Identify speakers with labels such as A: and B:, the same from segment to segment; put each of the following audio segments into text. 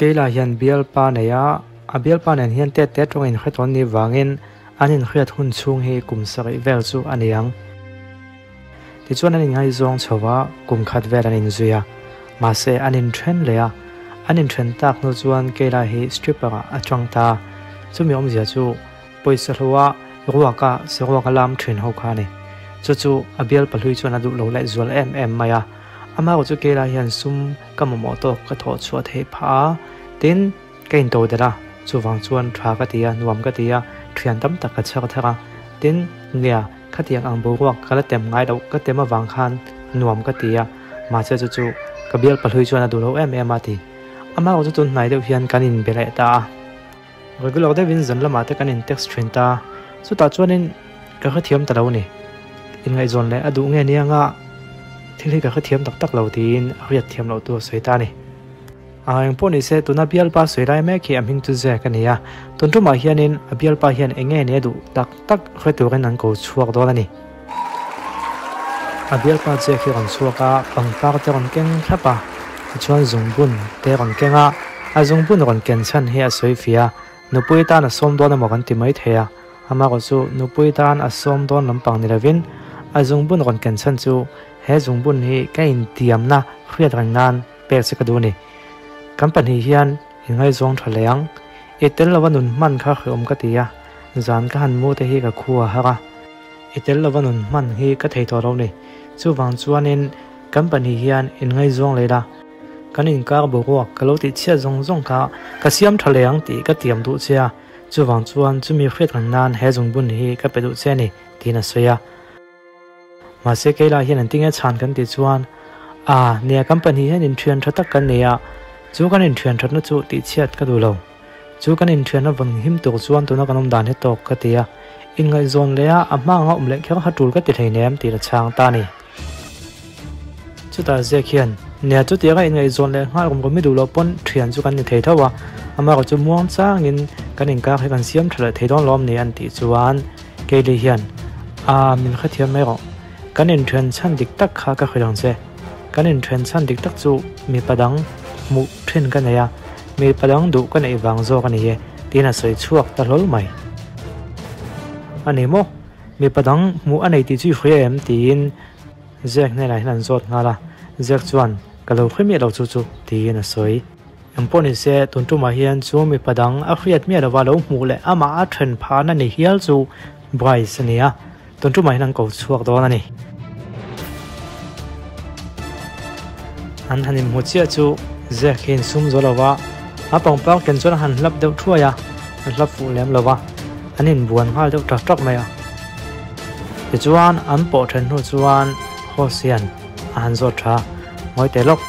A: Kayla hian bialpa nei a, a bialpa nen hian tet te atanga inhre tawn ni vangin an inhriat hun chhung hi kum sarih vel chu a ni ang. Tichuan an inngaizawng chho a, kum khat vel an inzui a, mahse an inthen leh a. An inthen tak hnu chuan Kayla hi stripper ah a chang ta. Chumi awmzia chu pawisa hlua ruaka saruak a lam thin ho kha a ni. Chu chu a bialpa hlui chuan a duh lo leh zual em em mai a. Amah chu Kayla hian sum ka mamawh tawk ka thawh chhuah theih phah a, tin ka into der a, chuvang chuan tha ka ti a, nuam ka ti a, thian tam tak ka chhar thar a, tin nia khatiang ang boruak ka la tem ngai loh ka tem avang khan nuam ka ti a, mahse chu chu ka bial pahlui chuan a duh lo em em a ti. Amah erawh chu tun hnai deuh hian kan inbe leh ta a, regular deuhin zan lamah te kan in text thin ta, chutah chuanin ka hrethiam ta lo a ni. Inngaihzawn leh a duh nge nia nga thil hi ka hrethiam tak tak lo tiin a hriat thiam loh tur a sawi ta a ni. A engpawh ni se tuna bialpa sawi lai mek hi a hming chu Zek a ni a, tun tumah hianin a bialpa hian eng nge ni a duh tak tak hre turin an ko chhuak dawn a ni. A bialpa Zek hi rawn chhuak a, pangpar te rawn keng thlap a, tichuan zungbun te rawn keng a, a zungbun rawn ken chhan hi a sawi fia a, nupui tan a sawm dawn emaw kan ti maithei a. Amaherawh chu nupui tan a sawm dawn lampang ni lovin a zungbun rawn ken chhan chu he zungbun hi ka intiamna hriat reng nan pek che ka duh a ni. Kan pahnih hian inngaizawng tha leh ang. I tel lova nun hman kha hrehawm ka ti a, zan ka han mu te hi ka khu a har a. I tel lova nun hman hi ka thei tawh lo ni. Chuvang chuanin kan pahnih hian inngaizawng leh la, kan inkar boruak ka lo tihchhiat zawng zawng kha ka siam tha leh ang tih ka tiam duh che a. Chuvang chuan chumi hriat reng nan he zungbun hi ka pe duh che a ni, tiin a sawi a. Mahse Kayla hian an tinge chhan kan tih chuan, A, nia kan pahnih hian inthian tha tak kan nei a, chu kan inthian thatna chu tihchhiat ka duh lo. Chu kan inthianna vawn him tur chuan tuna kan awm dan hi tawk ka ti a, inngaihzawn leh a a hma anga awm leh kher ha tul ka ti hleinem tiin a chhang ta a ni. Chutah ziak hian, Nia chutianga inngaihzawn leh nghal rum rum i duh loh pawn thian chu kan ni thei tho a, amaherawh chu muang changin kan inkar hi kan siam tha leh thei dawn lawm ni an tih chuan Kaylee hian, Aa min hrethiam mai rawh, kan inthian chhan dik tak kha ka hrilh ang che, kan inthian chhan dik tak chu mipa dang hmuh thin ka nei a, mipa dang duh ka neih vang zawk a ni e tiin a sawi chhuak ta hlawl mai. A ni maw? Mipa dang hmuh a nei tih chu i hria em? tiin Zek hnenah hian an zawt nghal a, Zek chuan, Ka lo hre miah lo chu chu, tiin a sawi. Engpawh ni se, tun tumah hian chu mipa dang a hriat miah lova lo hmuh leh amah a then phahna ni hial chu Bryce a ni a, tun tumah hian an ko chhuak dawn a ni. An han inhmu chiah chu Zek hi insum zo lova, a pangpar ken chuan a han hlap deuh thuai a, a hlap fuh lem lova, an inbuan nghal deuh tak tak mai a. Tichuan an pawh then hnu chuan host hian a han zawt tha, Ngawi teh lawk,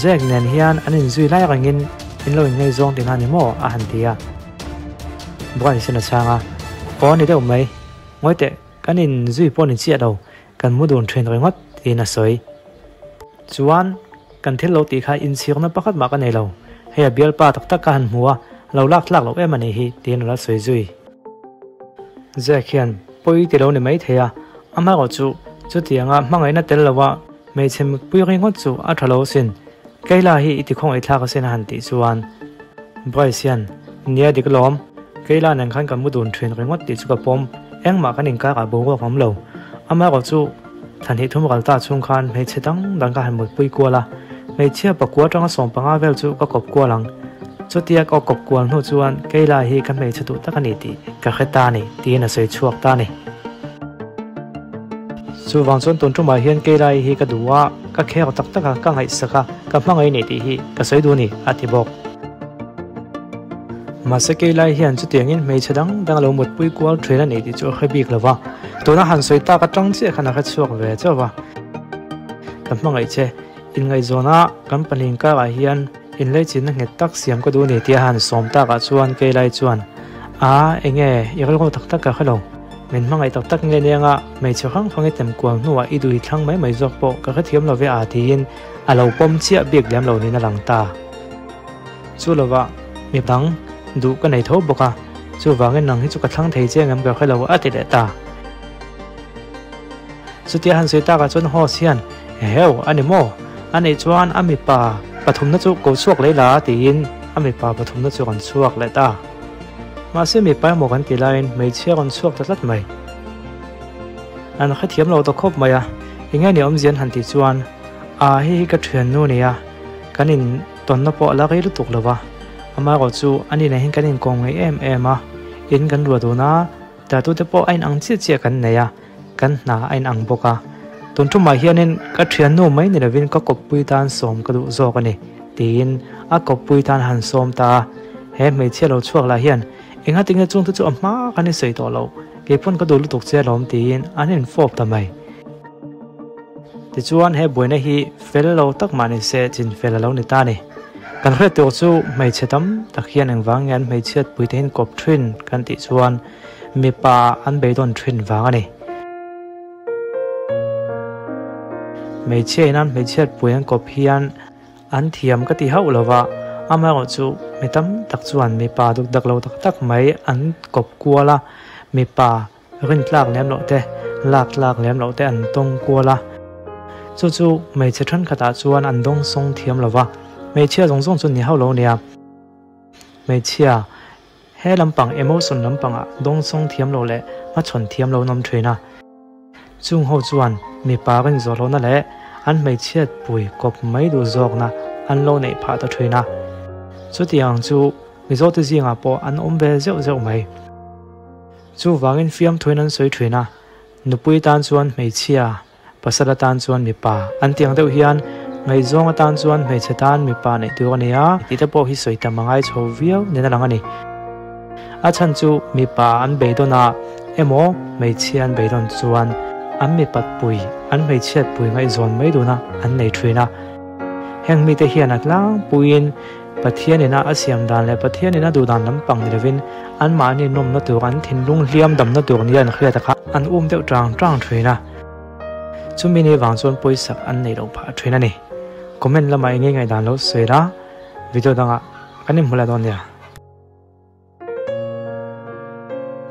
A: Zek nen hian an inzui lai rengin in lo inngaihzawng tihna a ni maw? a han ti a. Bryce hian a chhang a, Aw ni deuh mai, ngawi teh, kan inzui pawh ni chiah lo, kan mu dun thin ringawt tiin a sawi. Chuan kan thil lo tih kha inchhirna pakhat mah ka nei lo, hei a bialpa tak tak ka han hmu a, lo lak tlak loh em a nih hi tiin a la sawi zui. Jack hian pawi ti lo ni mai thei a, amaherawh chu chutianga hmangaihna tel lova hmeichhe mutpui ringawt chu a tha lo asin, Kayla hi i ti khawngaih thlak asin a han tih chuan Bryce hian nia dik alawm, Kayla nen khan kan mu dun thin ringawt tih chu ka pawm, engmah kan inkarah boruak a awm lo, amaherawh chu Thlanhnih thum ral ta chhung khan hmeichhe dang dang ka han mutpui kual a, hmeichhia pakua atanga 15 vel chu ka kawp kual ang. Chutia ka kawp kual hnu chuan Kayla hi ka hmeichhe duh tak a ni tih ka hre ta a ni, tiin a sawi chhuak ta a ni. Chuvang chuan tun tumah hian Kayla hi ka duh a, ka kher tak tak a, ka ngaihsak a, ka hmangaih a ni tih hi ka sawi duh a ni, a ti bawk. Mahse Keilai hian chutiangin hmeichhe dang dang a lo mutpui kual thin a ni tih chu a hre bik lo va, tuna han sawi tak atang chiah khan a hre chhuak ve chauh va. Ka hmangaih che, inngaihzawna kan pahnih karah hian inleichinna nghet tak siam ka duh a ni tia han sawm takah chuan Keilai chuan, A, enge, i rilru tak tak ka hre lo. Min hmangaih tak tak nge nianga hmeichhe hrang hrang i tem kual hnuah i duhi thlang mai mai zawk pawh ka hrethiam lo ve a tiin a lo pawm chiah bik lem lo niin a lang ta. Chu lovah mi dang duh ka nei tho bawk a, chuvangin nang hi chu ka thlang thei che ngam ka hre lo a ti leh ta. Chutia han sawi takah chuan host hian, Eheu, a ni maw? A neih chuan a mipa pathumna chu ko chhuak lei la tiin. a mipa pathumna chu rawn chhuak leh ta. Mahse mipa emaw kan tih laiin hmeichhia rawn chhuak ta tlat mai. An hrethiam lo ta khawp mai a, enge ni awmzia an han tih chuan, Aa hei hi ka thiannu nia, kan in tawnna pawh a la rei lutuk lo va, amaherawh chu ani nen hian kan inkawm ngei em em a, in kan ruah dun a, Tattoo te pawh a inang chiah chiah kan nei a, kan hna a inang bawk a. Tun tumah hianin ka thiannu mai ni lovin ka kawppui tan sawm ka duh zawk a ni, tiin a kawppui tan han sawm ta a. He hmeichhia lo chhuak lah hian enga tinge chungte chu a hma kan i sawi tawh loh, keipawn ka duh lutuk che alawm tiin an infawp ta mai. Tichuan he buaina hi fel lo tak mah ni se chin fel a lo ni ta a ni. Kan hriat tur chu hmeichhe tam tak hian engvang nge an hmeichhiat puite hian kawp thin kan tih chuan mipa an beidawn thin vang a ni. Hmeichhia in an hmeichhiat pui an kawp hian an thiam ka ti hauh lo va, amaherawhchu mi tam tak chuan mipa duk dak lo tak tak mai an kawp kual a, mipa Rin tlak lem loh te, lak tlak lem loh te an tawng kual a. Chu chu hmeichhe thenkhatah chuan an dawng sawng thiam lo va, hmeichhia zawng zawng chu ni hauh lo nia. Hmeichhia he lampang emotion lampangah dawng sawng thiam lo leh hmachhawn thiam lo an awm thin a. Chung ho chuan mipa rin zawh lohna leh an hmeichhiat pui kawp mai duh zawkna an lo neih phah ta thin a. Chutiang chu Mizote zingah pawh an awm ve zeuh zeuh mai. Chuvangin fiamthuin an sawi thin a, nupui tan chuan hmeichhia, pasal atan chuan mipa an tih ang deuh hian ngaihzawng atan chuan hmeichhe tan mipa neih tur a ni a tih te pawh hi sawi tam a ngai chho viau nen a lang a ni. A chhan chu mipa an beidawn a emaw hmeichhia an beidawn chuan an mipat pui, an hmeichhiat pui ngaihzawn mai duna an nei thin a. Heng mite hian a tlangpuiin Pathian ina a siam dan leh Pathian ina duh dan lampang ni lovin anmahni nawmna tur an thinlung hliam damna tur nia an hriat a kha an um deuh tang tang thin a. Chumi ni vang chuan pawisak an neih loh phah thin a ni. Comment lamah enge ngaihdan lo sawi la, video dangah kan inhmu leh dawn nia.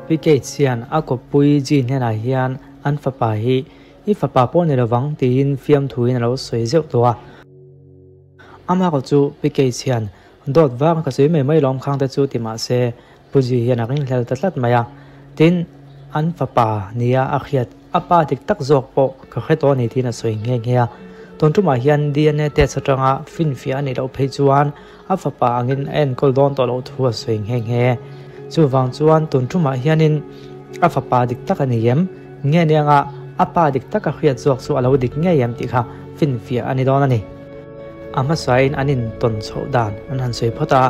A: Pi Gates hian a kawppui G hnenah hian an fapa hi i fapa pawh ni lovang tiin fiamthuin a lo sawi zeuh tawh a. Amah kawh chu Pi Gates hian dawt vang ka sawi mai mai lawm khang te chu ti mah se Pu G hian a ringhlel ta tlat mai a. Tin, an fapa nia a hriat a pa dik tak zawk pawh ka hre tawh a ni tiin a sawi nghe nghe a. Tun tumah hian DNA test atanga finfiah a nih loh phei chuan A fapa angin a enkawl dawn tawh loh thu a sawi nghe nghe. Chuvang chuan tun tumah hianin a fapa dik tak a ni em? Nge nianga a pa dik taka hriat zawk chu a lo dik ngei em tih kha finfiah a ni dawn a ni. A hmasain an intawn chhoh dan an han sawi phawt a.